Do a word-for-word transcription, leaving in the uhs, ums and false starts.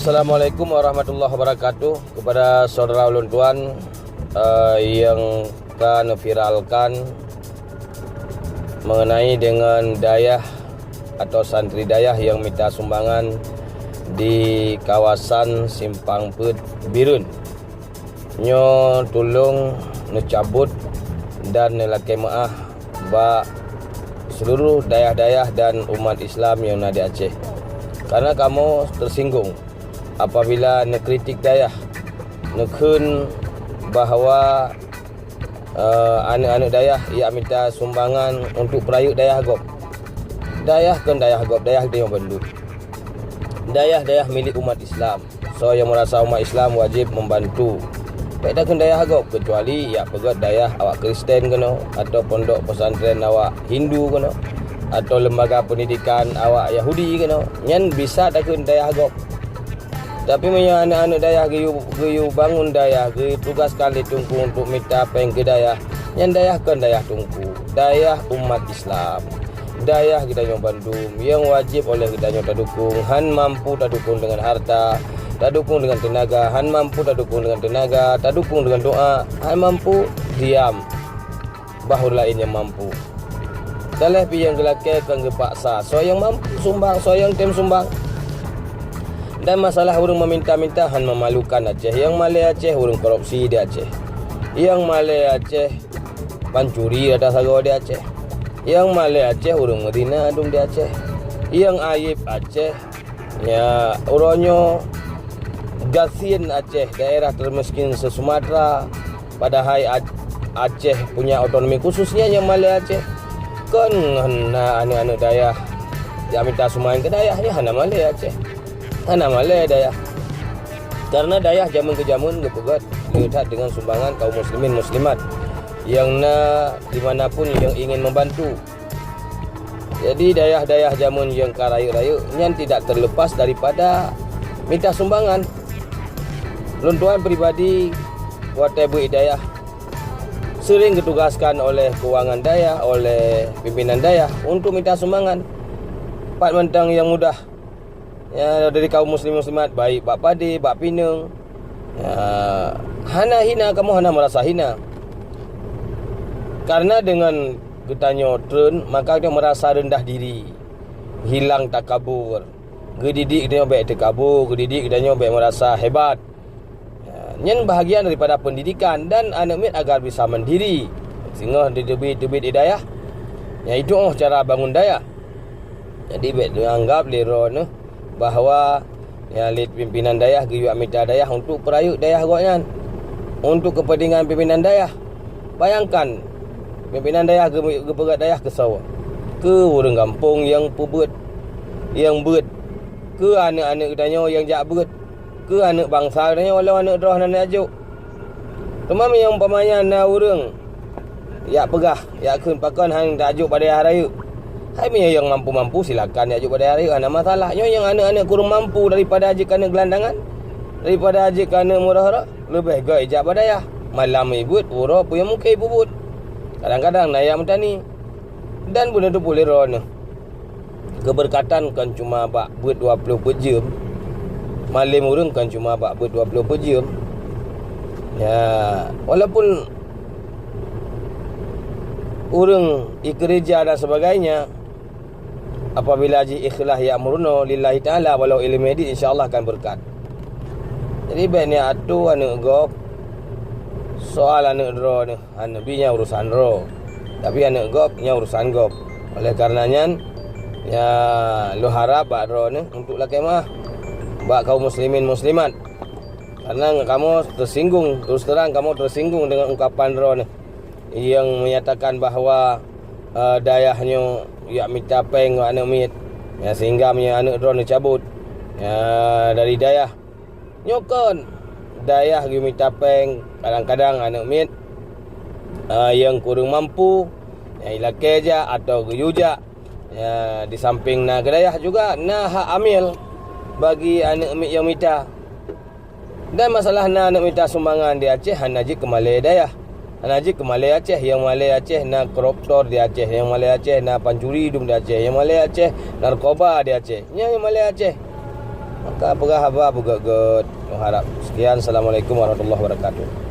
Assalamualaikum warahmatullahi wabarakatuh. Kepada saudara ulôn tuan, eh, yang ka neuviralkan mengenai dengan dayah atau santri dayah yang minta sumbangan di kawasan Simpang Peuet Bireuen. Nyoe tulông neucabut dan neulakée meuáh bak seluruh dayah-dayah dan umat Islam nyang na di Aceh. Karena kamoe teusinggung apabila neukritik dayah, neukheun bahwa, eh, aneuëk-aneuëk dayah jak mita sumbangan untuk peurayeuk dayah gob. Dayah kon dayah gob, dayah geutanyoe bandum. Dayah-dayah milék umat Islam. Soe nyang meurasa umat Islam wajéb membantu. Bék takheun dayah gob, keucuali jak peugét dayah awak Kristen keunoe, atau pondok pesantren awak Hindu keunoe, atau lembaga pendidikan awak Yahudi keunoe. Nyan bisa takheun dayah gob. Tapi meunyoe aneuëk-aneuëk dayah geuyue, geuyue bangun dayah, geuyue tugaskan lé teungku untuk mita péng keu dayah, nyan dayah kon dayah teungku, dayah umat Islam. Dayah geutanyoe bandum nyang wajéb oleh geutanyoe tadukong, han mampu tadukong deungon hareuta, tadukong deungon teunaga, han mampu tadukong deungon teunaga, tadukong deungon doá, han mampu diam, bah ureuëng laén nyang mampu. Teuléh pih nyang geulakée kon geupaksa, soe nyang mampu sumbang, soe nyang tem sumbang. Dan masalah ureuëng meminta-minta han memalukan Aceh. Nyang malée Aceh ureuëng korupsi di Aceh. Nyang malée Aceh pancuri rata sagoe di Aceh. Nyang malée Aceh ureuëng meuzina dum di Aceh. Nyang ayeb Aceh, ya, uroe nyoe gasien Aceh, daerah termiskin se-Sumatera, padahai Ac-, Aceh punya otonomi khususnya nyang malée Aceh. Kon ngon na aneuëk-aneuëk dayah jak mita sumbangan keu dayah, nyan hana malée Aceh. Hana malée dayah. Karena dayah jamén keu jamén geupeugét le that deungon sumbangan kaum muslimin muslimat nyang na di mana pun nyang ingin membantu. Jadi, dayah-dayah jamén nyang ka rayeuk-rayeuk nyan tidak terlepas daripada mita sumbangan. Lôn tuan pribadi, watée beuet dayah, sering geutugaskan oleh keuangan dayah, oleh pimpinan dayah untuk mita sumbangan. Pat mantong nyang mudah, ya, dari kaum muslim muslimat, baik bak padé, bak pineung, ya, hana hina, kamoe hana meurasa hina. Karena deungon geutanyoe treun, maka geutanyoe meurasa reundah diri, hilang takabur. Geudidik geutanyoe bék takabur, geudidik geutanyoe bék meurasa hebat. Ya, nyan bahagian daripada pendidikan dan aneuëk miet agar bisa mandiri. Singoh diteubiet-teubiet di dayah, nyan itu oh cara bangun dayah. Jadi, bék neuanggap lé droeneuh bahwa, ya, lé pimpinan dayah geuyue mita dayah untuk peurayeuk dayah gobnyan, untuk keupeuntengan pimpinan dayah. Bayangkan, pimpinan dayah geu-, geupeugét dayah keu soe? Keu ureuëng gampông nyang peubeuet, nyang beuet, keu aneuëk-aneuëk geutanyoe nyang jak beuet, keu aneuëk bansa geutanyoe, walau aneuëk droe hana neujok. Teuma meunyoe umpamanya na ureuëng jak peugah, jak kheun pakon han tajok bak dayah rayeuk. Hai, meunyoe nyang mampu-mampu, silakan jak jok bak dayah rayeuk, hana masalah. Nyoe nyang aneuëk-aneuëk kureueng mampu daripada jeuet keu aneuëk geulandangan, daripada jeuet keu aneuëk murah-rah, leubeh göt jak bak dayah. Malam ibeuet, uroe peue nyang mungken ipeubeuet. Kadang-kadang na nyang meutani. Dan beuneuteupeu lé droeneuh. Keubeurkatan kon cuma bak beuet dua ploh peuet jeuem, malém ureuëng kon cuma bak beuet dua ploh peuet jeuem. Ya, walaupun ureuëng ikeureuja dan sebagainya, apabila jih ikhlas jak meurunoe lillahi ta'ala, walau ileumèe dit, insya Allah akan beureukat. Jadi, bék neuatô aneuëk gob, soal aneuëk droeneuh. Aneuëk bi nyan urusan droe, tapi aneuëk gob nyan urusan gob. Oleh karena nyan, ya, lôn harab bak droeneuh untuk lakée meuáh bak kaum muslimin muslimat. Karena kamoe teusinggung, terus terang kamoe teusinggung dengan ungkapan droeneuh nyang menyatakan bahwa, eh, dayah nyoe jak mita péng ngon aneuëk miet, ya, sehingga meunyoe aneuëk droeneuh cabot, ya, dari dayah. Nyoe kon, dayah geumita péng, kadang-kadang aneuëk miet, ah, nyang kureueng mampu, nyang ilakée jak atau geuyue jak, ya, di samping na keu dayah juga na hak amil bagi aneuëk miet nyang mita. Dan masalah na aneuëk mita sumbangan di Aceh hana jeuet keu malée dayah. Hana jeuet keu malée Aceh, nyang malée Aceh na koruptor di Aceh, nyang malée Aceh na pancuri dum di Aceh, nyang malée Aceh narkoba di Aceh. Nyan nyang malée Aceh. Ka peugah haba beugét-gét. Harap. Sekian. Assalamualaikum warahmatullahi wabarakatuh.